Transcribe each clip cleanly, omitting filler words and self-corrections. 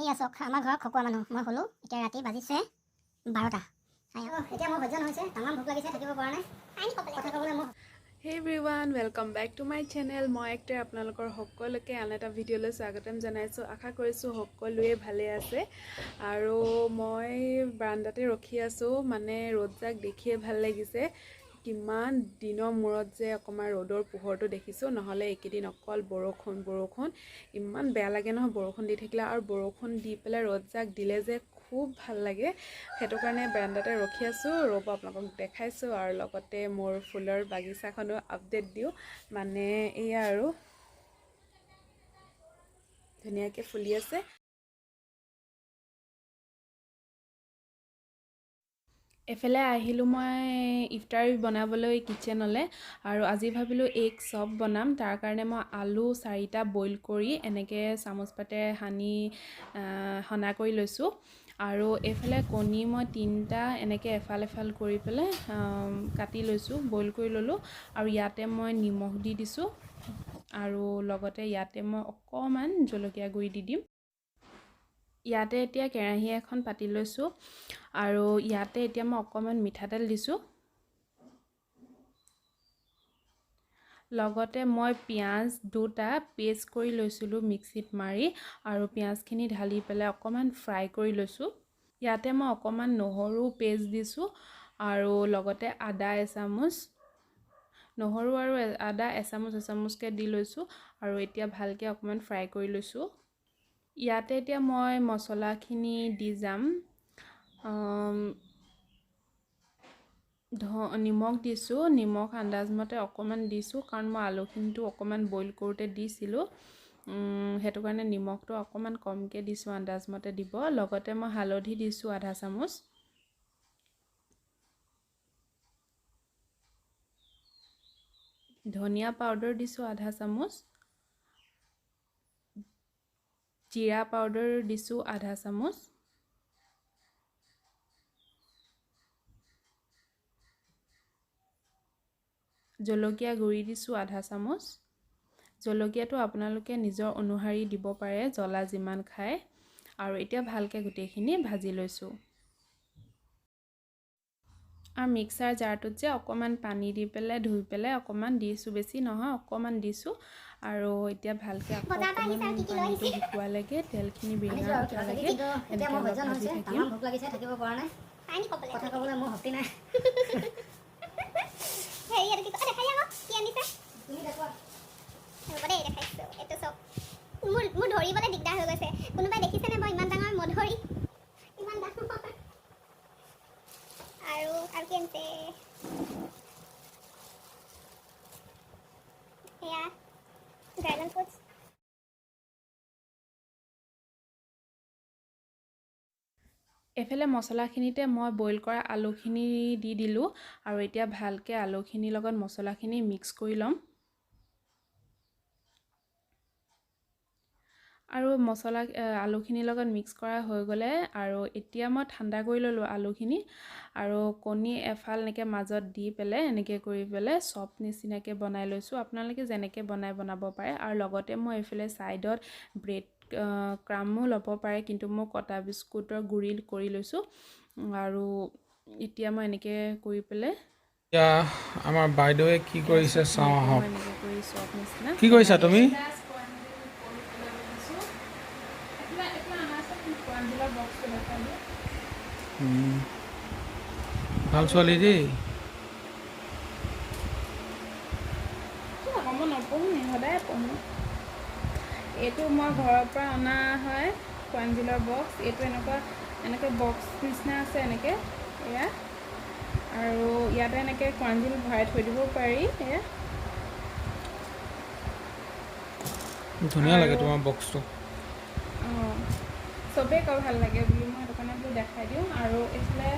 এইয়া চাওক, আমাৰ ঘৰত খকুৱা মানুহ মই হ'লোঁ। এতিয়া ৰাতি বাজিছে 12টা। এতিয়া মোৰ সহ্য নহৈছে, তামাম ভোক লাগিছে, থাকিব পৰা নাই। কথা ক'বলৈ মোৰ। Hey everyone, welcome back to my channel. মই একটাৰ আপোনালোকৰ সকলোকে আন এটা ভিডিঅ'লৈ স্বাগতম জনাইছোঁ। আশা কৰিছোঁ সকলোৱে ভালে আছে। আৰু মই বাৰাণ্ডাতে ৰখি আছোঁ, মানে ৰ'দজাক দেখিয়ে ভাল লাগিছে। কিমান দিনৰ মূৰত যে অকণমান ৰ'দৰ পোহৰটো দেখিছোঁ, নহ'লে এইকেইদিন অকল বৰষুণ বৰষুণ। ইমান বেয়া লাগে নহয় বৰষুণ দি থাকিলে, আৰু বৰষুণ দি পেলাই ৰ'দজাক দিলে যে খুব ভাল লাগে। সেইটো কাৰণে বাৰাণ্ডাতে ৰখি আছোঁ, ৰ'ব আপোনালোকক দেখাইছোঁ। আৰু লগতে মোৰ ফুলৰ বাগিচাখনো আপডেট দিওঁ। মানে এয়া আৰু ধুনীয়াকৈ ফুলি আছে। এফালে আহিলোঁ মই ইফতাৰ বনাবলৈ কিটচেনলৈ, আৰু আজি ভাবিলোঁ এগ চপ বনাম। তাৰ কাৰণে মই আলু 4টা বইল কৰি এনেকৈ চামুচ পাতেৰে সানি সনা কৰি লৈছোঁ। আৰু এইফালে কণী মই 3টা এনেকৈ এফাল এফাল কৰি পেলাই কাটি লৈছোঁ, বইল কৰি ল'লোঁ। আৰু ইয়াতে মই নিমখ দি দিছোঁ, আৰু লগতে ইয়াতে মই অকণমান জলকীয়া গুড়ি দি দিম। ইয়াতে এতিয়া কেৰাহী এখন পাতি লৈছোঁ, আৰু ইয়াতে এতিয়া মই অকণমান মিঠাতেল দিছোঁ। লগতে মই পিঁয়াজ 2টা পেষ্ট কৰি লৈছিলোঁ মিক্সিত মাৰি, আৰু পিঁয়াজখিনি ঢালি পেলাই অকণমান ফ্ৰাই কৰি লৈছোঁ। ইয়াতে মই অকণমান নহৰু পেষ্ট দিছোঁ, আৰু লগতে আদা এচামুচ, নহৰু আৰু আদা এচামুচ এচামুচকৈ দি লৈছোঁ। আৰু এতিয়া ভালকৈ অকণমান ফ্ৰাই কৰি লৈছোঁ। ইয়াতে এতিয়া মই মছলাখিনি দি যাম। নিমখ দিছোঁ, নিমখ আন্দাজমতে অকণমান দিছোঁ, কাৰণ মই আলুখিনিতো অকণমান বইল কৰোঁতে দিছিলোঁ, সেইটো কাৰণে নিমখটো অকণমান কমকৈ দিছোঁ, আন্দাজমতে দিব। লগতে মই হালধি দিছোঁ আধা চামুচ। ধনিয়া পাউডাৰ দিছোঁ আধা চামুচ। জিৰা পাউডাৰ দিছোঁ আধা চামুচ। জলকীয়া গুড়ি দিছোঁ আধা চামুচ। জলকীয়াটো আপোনালোকে নিজৰ অনুসৰি দিব পাৰে, জ্বলা যিমান খায়। আৰু এতিয়া ভালকৈ গোটেইখিনি ভাজি লৈছোঁ। আৰু মিক্সাৰ জাৰটোত যে অকণমান পানী দি পেলাই ধুই পেলাই অকণমান দিছোঁ, বেছি নহয় অকণমান দিছোঁ। আৰু এতিয়া ভালকৈ আকৌ পানীটো শুকোৱালৈকে, তেলখিনি বিৰিঙা উঠালৈকে এনেকৈ অলপ ভাজি থাকিম। ভোক লাগিছে, থাকিব পৰা নাই, কথা ক'বলৈ মোৰ শক্তি নাই। মোৰ ধৰিবলৈ দিগদাৰ হৈ গৈছে। কোনোবাই দেখিছেনে বাৰু ইমান ডাঙৰ মধুৰি, ইমান ডাঙৰ। আৰু আৰু কি আনিছে? এয়া ড্ৰেগন ফ্ৰুটছ। এইফালে মছলাখিনিতে মই বইল কৰা আলুখিনি দি দিলোঁ, আৰু এতিয়া ভালকৈ আলুখিনিৰ লগত মছলাখিনি মিক্স কৰি ল'ম। আৰু মছলা আলুখিনিৰ লগত মিক্স কৰা হৈ গ'লে, আৰু এতিয়া মই ঠাণ্ডা কৰি ল'লোঁ আলুখিনি। আৰু কণী এফাল এনেকৈ মাজত দি পেলাই এনেকৈ কৰি পেলাই চপ নিচিনাকৈ বনাই লৈছোঁ। আপোনালোকে যেনেকৈ বনাই বনাব পাৰে। আৰু লগতে মই এইফালে ছাইডত ব্ৰেড ক্ৰামো ল'ব পাৰে, কিন্তু মই কটা বিস্কুটৰ গুড়ি কৰি লৈছোঁ। আৰু এতিয়া মই এনেকৈ কৰি পেলাই আমাৰ বাইদেৱে কি কৰিছে চাওঁ আহক। এনেকৈ কৰি চপ নিচিনা কি কৰিছা তুমি? ভাল ছোৱালী দেই। মই নপঢ়োঁ নি, সদায় পঢ়োঁ। এইটো মই ঘৰৰ পৰা অনা হয় কোৱাঞ্জিলৰ বক্স। এইটো এনেকুৱা এনেকৈ বক্স নিচিনা আছে এনেকৈ, এয়া। আৰু ইয়াতে এনেকৈ কোৱাঞ্জিল ভৰাই থৈ দিব পাৰি। এয়া ধুনীয়া লাগে তোমাৰ বক্সটো। অঁ, চবেই কয় ভাল লাগে বুলি, মই সেইটো কাৰণে বোলো দেখাই দিওঁ। আৰু এইফালে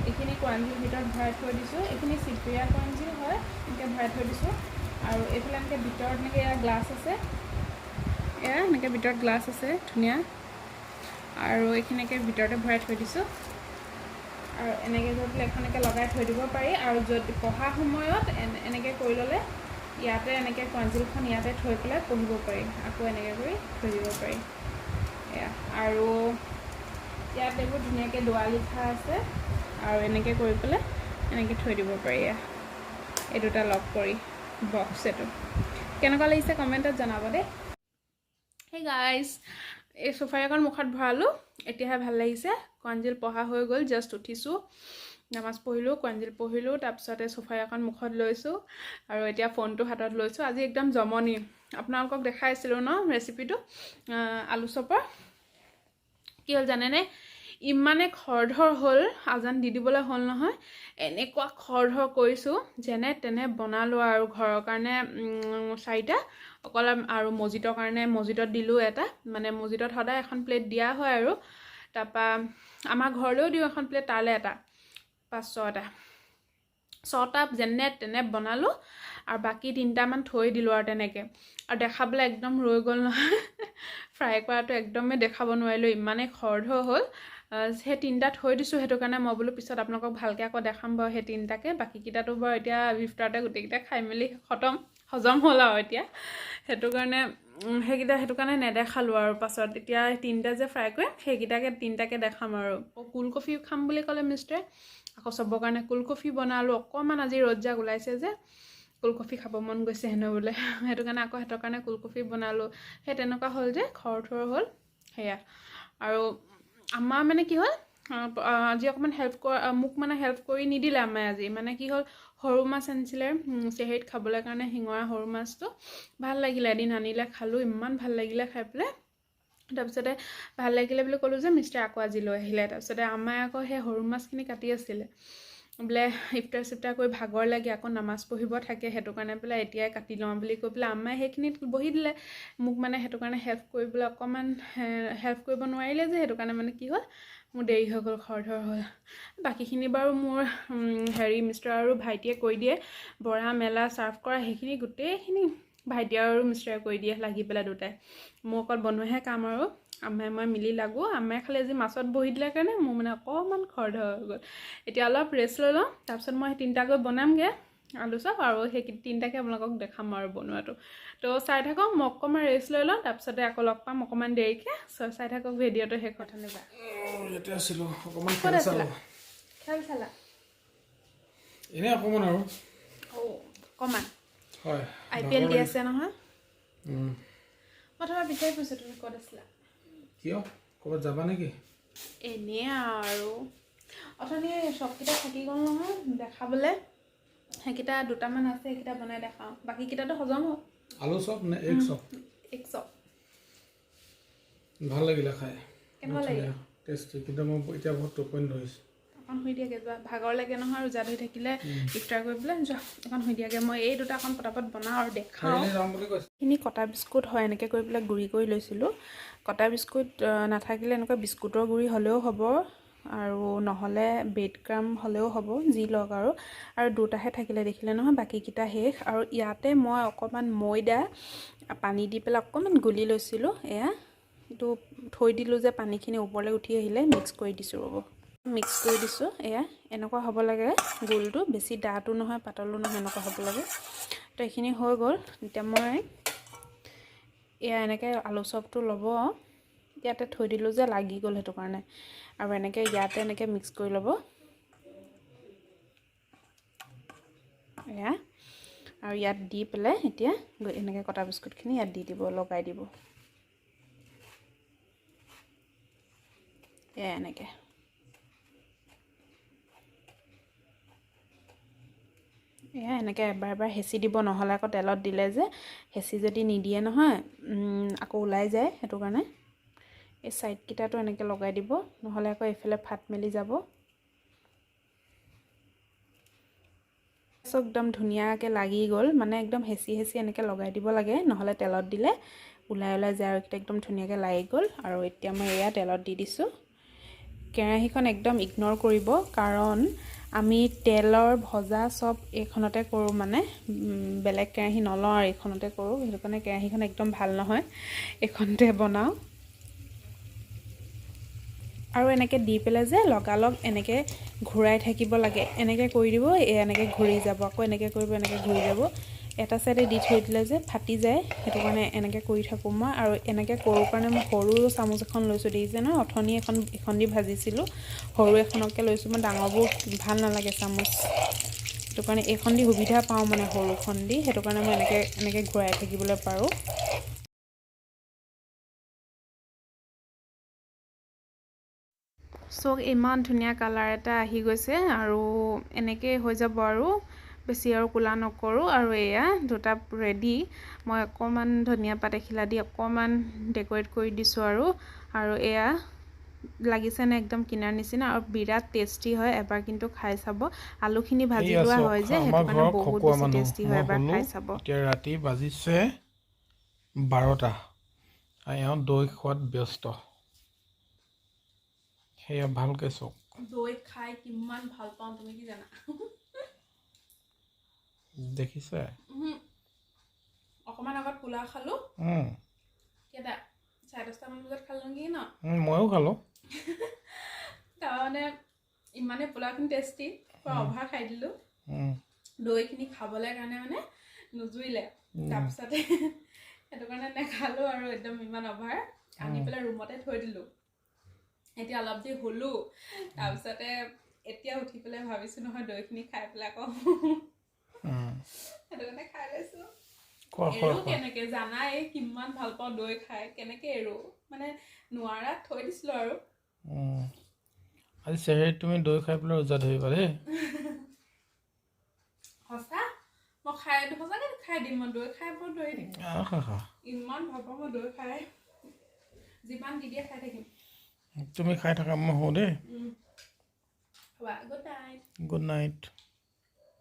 এইখিনি কোৱাঞ্জিল ভিতৰত ভৰাই থৈ দিছোঁ। এইখিনি চিপিৰা কোৱাঞ্জিল হয়, এনেকৈ ভৰাই থৈ দিছোঁ। আৰু এইফালে এনেকৈ ভিতৰত এনেকৈ এয়া গ্লাছ আছে, এয়া এনেকৈ ভিতৰত গ্লাছ আছে ধুনীয়া। আৰু এইখিনি এনেকৈ ভিতৰতে ভৰাই থৈ দিছোঁ। আৰু এনেকৈ গৈ পেলাই এখন এনেকৈ লগাই থৈ দিব পাৰি। আৰু য'ত পঢ়া সময়ত এনেকৈ কৰি ল'লে ইয়াতে এনেকৈ কোৱাঞ্জিলখন ইয়াতে থৈ পেলাই পঢ়িব পাৰি, আকৌ এনেকৈ কৰি থৈ দিব পাৰি। এয়া আৰু ইয়াত এইবোৰ ধুনীয়াকৈ দোৱা লিখা আছে আৰু এনেকৈ কৰি পেলাই এনেকৈ থৈ দিব পাৰি। এয়া এই দুটা লগ কৰি বক্স এইটো কেনেকুৱা লাগিছে কমেণ্টত জনাব দেই। সেই গাইজ, এই চুফাৰী এখন মুখত ভৰালোঁ, এতিয়াহে ভাল লাগিছে। কোৰাণ পঢ়া হৈ গ'ল, জাষ্ট উঠিছোঁ, নামাজ পঢ়িলোঁ, কোৰাণ পঢ়িলোঁ, তাৰপিছতে চুফাৰী এখন মুখত লৈছোঁ আৰু এতিয়া ফোনটো হাতত লৈছোঁ। আজি একদম জমনি, আপোনালোকক দেখাইছিলোঁ ন ৰেচিপিটো আলু চপৰ। কি হ'ল জানেনে, ইমানে খৰধৰ হ'ল, আজান দি দিবলৈ হ'ল নহয়, এনেকুৱা খৰধৰ কৰিছোঁ, যেনে তেনে বনালোঁ আৰু ঘৰৰ কাৰণে 4টা অকল আৰু মছজিদৰ কাৰণে মছজিদত দিলোঁ এটা, মানে মছজিদত সদায় এখন প্লেট দিয়া হয় আৰু তাৰপৰা আমাৰ ঘৰলৈও দিওঁ এখন প্লেট, তালৈ এটা, 5-6টা, 6টা যেনে তেনে বনালোঁ আৰু বাকী 3টামান থৈ দিলোঁ আৰু তেনেকৈ। আৰু দেখাবলৈ একদম ৰৈ গ'ল নহয়, ফ্ৰাই কৰাটো একদমেই দেখাব নোৱাৰিলোঁ, ইমানেই খৰধৰ হ'ল। সেই 3টা থৈ দিছোঁ, সেইটো কাৰণে মই বোলো পিছত আপোনালোকক ভালকৈ আকৌ দেখাম বাৰু সেই 3টাকে। বাকীকেইটাতো বাৰু এতিয়া ইফতাৰতে গোটেইকেইটা খাই মেলি খতম, হজম হ'ল আৰু এতিয়া, সেইটো কাৰণে সেইকেইটা সেইটো কাৰণে নেদেখালোঁ আৰু পাছত। এতিয়া 3টা যে ফ্ৰাই কৰিম সেইকেইটাকে 3টাকে দেখাম আৰু। কুল কফি খাম বুলি ক'লে মিষ্টাৰে, আকৌ চবৰ কাৰণে কুল কফি বনালোঁ। অকণমান আজি ৰ'দ জাক ওলাইছে যে, কুল কফি খাব মন গৈছে হেনো বোলে, সেইটো কাৰণে আকৌ সিহঁতৰ কাৰণে কুল কফি বনালোঁ। সেই তেনেকুৱা হ'ল যে খৰধৰ হ'ল সেয়া। আৰু আমাৰ মানে কি হ'ল, আজি অকণমান হেল্প কৰা, মোক মানে হেল্প কৰি নিদিলে আমাই আজি। মানে কি হ'ল, সৰু মাছ আনিছিলে চেহেৰিত খাবলৈ কাৰণে, শিঙৰা সৰু মাছটো ভাল লাগিলে, এদিন আনিলে খালোঁ, ইমান ভাল লাগিলে খাই পেলাই। তাৰপিছতে ভাল লাগিলে বুলি ক'লোঁ যে মিষ্টাৰ আকৌ আজি লৈ আহিলে। তাৰপিছতে আমাই আকৌ সেই সৰু মাছখিনি কাটি আছিলে বোলে, ইফতাৰ চিফতাৰ কৰি ভাগৰ লাগে, আকৌ নামাজ পঢ়িব থাকে, সেইটো কাৰণে বোলে এতিয়াই কাটি লওঁ বুলি কৈ পেলাই আমাই সেইখিনিত বহি দিলে। মোক মানে সেইটো কাৰণে হেল্প কৰিবলৈ অকণমান হেল্প কৰিব নোৱাৰিলে যে, সেইটো কাৰণে মানে কি হ'ল, মোৰ দেৰি হৈ গ'ল, খৰধৰ হ'ল। বাকীখিনি বাৰু মোৰ হেৰি মিষ্টাৰ আৰু ভাইটিয়ে কৰি দিয়ে, বৰা মেলা চাৰ্ভ কৰা সেইখিনি গোটেইখিনি ভাইটি আৰু মিষ্টাৰে কৰি দিয়ে লাগি পেলাই দুটাই। মোৰ অকল বনোৱাহে কাম আৰু আমাই মই মিলি লাগোঁ। আমাই খালি আজি মাছত বহি দিলে কাৰণে মোৰ মানে অকণমান খৰধৰ হৈ গ'ল। এতিয়া অলপ ৰেষ্ট লৈ লওঁ, তাৰপিছত মই সেই 3টাকৈ বনামগৈ আলু চপ আৰু সেই 3টাকে আপোনালোকক দেখাম আৰু বনোৱাটো। তো চাই থাকক, মই অকণমান ৰেষ্ট লৈ লওঁ, তাৰপিছতে আকৌ লগ পাম অকণমান দেৰিকৈ। চাই থাকক ভিডিঅ'টো শেষত। ধন্যবাদ। ক'ত আছিলা? খেল চালা? এনেই অকণমান আৰু। অকণমান হয়। IPL দি আছে নহয়। মই তোমাৰ বিচাৰি ফুৰিছোঁ, তুমি ক'ত আছিলা? কিয়, ক'ৰবাত যাবা নেকি? এনেই আৰু অথনি চপকেইটা থাকি গ'ল নহয় দেখাবলৈ, সেইকেইটা 2টামান আছে, সেইকেইটা বনাই দেখাওঁ, বাকীকেইটাতো হজম হ'ল। আলু চপ নে এগ চপ? এগ চপ। ভাল লাগিলে খাই। কেনেকুৱা লাগিলে? টেষ্টি, কিন্তু মই এতিয়া বহুত টোপনি ধৰিছে। অকণ শুই দিয়াগৈ যোৱা, ভাগৰ লাগে নহয় ৰোজা ধৰি থাকিলে ইফতাৰ কৰি পেলাই। যোৱা অকণ শুই দিয়াগৈ, মই এই দুটা অকণ পটাপট বনাওঁ আৰু দেখাওঁ। এইখিনি কটা বিস্কুট হয়, এনেকৈ কৰি পেলাই গুড়ি কৰি লৈছিলোঁ। কটা বিস্কুট নাথাকিলে এনেকুৱা বিস্কুটৰ গুড়ি হ'লেও হ'ব, আৰু নহ'লে ব্ৰেড ক্ৰাম হ'লেও হ'ব, যি লওক আৰু। আৰু 2টাহে থাকিলে দেখিলে নহয়, বাকীকেইটা শেষ। আৰু ইয়াতে মই অকণমান ময়দা পানী দি পেলাই অকণমান গুলি লৈছিলোঁ, এয়া এইটো থৈ দিলোঁ যে পানীখিনি ওপৰলৈ উঠি আহিলে, মিক্স কৰি দিছোঁ, ৰ'ব মিক্স কৰি দিছোঁ। এয়া এনেকুৱা হ'ব লাগে গোলটো, বেছি ডাঠো নহয় পাতলো নহয়, এনেকুৱা হ'ব লাগে। তো এইখিনি হৈ গ'ল। এতিয়া মই এয়া এনেকৈ আলু চপটো ল'ব, ইয়াতে থৈ দিলোঁ যে লাগি গ'ল সেইটো কাৰণে, আৰু এনেকৈ ইয়াতে এনেকৈ মিক্স কৰি ল'ব এয়া। আৰু ইয়াত দি পেলাই এতিয়া এনেকৈ কটা বিস্কুটখিনি ইয়াত দি দিব, লগাই দিব এয়া এনেকৈ। এয়া এনেকৈ এবাৰ এবাৰ হেঁচি দিব, নহ'লে আকৌ তেলত দিলে যে হেঁচি যদি নিদিয়ে নহয় আকৌ ওলাই যায়, সেইটো কাৰণে এই ছাইডকেইটাতো এনেকৈ লগাই দিব, নহ'লে আকৌ এইফালে ফাট মেলি যাব। একদম ধুনীয়াকৈ লাগি গ'ল, মানে একদম হেঁচি হেঁচি এনেকৈ লগাই দিব লাগে, নহ'লে তেলত দিলে ওলাই ওলাই যায়। আৰু এইকেইটা একদম ধুনীয়াকৈ লাগি গ'ল। আৰু এতিয়া মই এয়া তেলত দি দিছোঁ। কেৰাহীখন একদম ইগন'ৰ কৰিব, কাৰণ আমি তেলৰ ভজা চব এইখনতে কৰোঁ, মানে বেলেগ কেৰাহী নলওঁ আৰু এইখনতে কৰোঁ, সেইটো কাৰণে কেৰাহীখন একদম ভাল নহয়, এইখনতে বনাওঁ। আৰু এনেকৈ দি পেলাই যে লগালগ এনেকৈ ঘূৰাই থাকিব লাগে, এনেকৈ কৰি দিব, এই এনেকৈ ঘূৰি যাব, আকৌ এনেকৈ কৰিব, এনেকৈ ঘূৰি যাব, এটা চাইডে দি থৈ দিলে যে ফাটি যায়, সেইটো কাৰণে এনেকৈ কৰি থাকোঁ মই। আৰু এনেকৈ কৰোঁ কাৰণে মই সৰু চামুচ এখন লৈছোঁ, দেখিছে নহয়, অথনি এখন দি ভাজিছিলোঁ, সৰু এখনকে লৈছোঁ মই, ডাঙৰবোৰ ভাল নালাগে চামুচ, সেইটো কাৰণে এইখন দি সুবিধা পাওঁ মানে সৰুখন দি, সেইটো কাৰণে মই এনেকৈ এনেকৈ ঘূৰাই থাকিবলৈ পাৰোঁ। চ' ইমান ধুনীয়া কালাৰ এটা আহি গৈছে আৰু এনেকৈ হৈ যাব আৰু বেছি আৰু ক'লা নকৰোঁ। আৰু এয়া দুটা ৰেডি। মই অকণমান ধনিয়া পাত এখিলা দি অকণমান ডেক'ৰেট কৰি দিছোঁ আৰু। আৰু এয়া লাগিছেনে একদম কিনাৰ নিচিনা আৰু বিৰাট টেষ্টি হয়, এবাৰ কিন্তু খাই চাব। আলুখিনি ভাজি এইয়া লোৱা চাওক, হয় যে, সেইটো আমাৰ কাৰণে ঘৰৰ বহুত খকুৱা বেছি মানুহ টেষ্টি হয়, মই এবাৰ হ'লো। খাই চাব। এতিয়া ৰাতি বাজিছে 12টা আৰু এওঁ দৈ খোৱাত ব্যস্ত। সেয়া ভালকৈ চাওক। দৈ খাই কিমান ভাল পাওঁ তুমি কি জানা? দেখিছে? অকণমান আগত পোলাও খালোঁ, কেইটা 10:30মান বজাত খালোঁ নেকি ন? ময়ো খালোঁ। তাৰমানে ইমানেই পোলাওখিনি টেষ্টি, পুৰা অভাৰ খাই দিলোঁ। দৈখিনি খাবলৈ কাৰণে মানে নুজুৰিলে, তাৰপিছতে সেইটো কাৰণে নেখালোঁ আৰু একদম ইমান অভাৰ আনি পেলাই ৰুমতে থৈ দিলোঁ। এতিয়া অলপ দেৰি শুলোঁ, তাৰপিছতে এতিয়া উঠি পেলাই ভাবিছোঁ নহয় দৈখিনি খাই পেলাই আকৌ, সেইটো কাৰণে খাই লৈছোঁ। খোৱা খোৱা এৰো খোৱা। কেনেকে জানাই কিমান ভাল পাওঁ দৈ খাই, কেনেকে এৰো মানে নোৱাৰা থৈ দিছিলোঁ আৰু। আজি চেহেৰিত তুমি দৈ খাই পেলাই ৰোজা ধৰিবা দেই। সঁচা মই খাই সঁচাকে খাই দিম, মই দৈ খাই বৰ দৈ দিম, আহা। ইমান ভাল পাওঁ মই দৈ খাই, যিমান দি দিয়ে খাই থাকিম। তুমি খাই থাকা, মই শুওঁ দেই। Good night. Good night.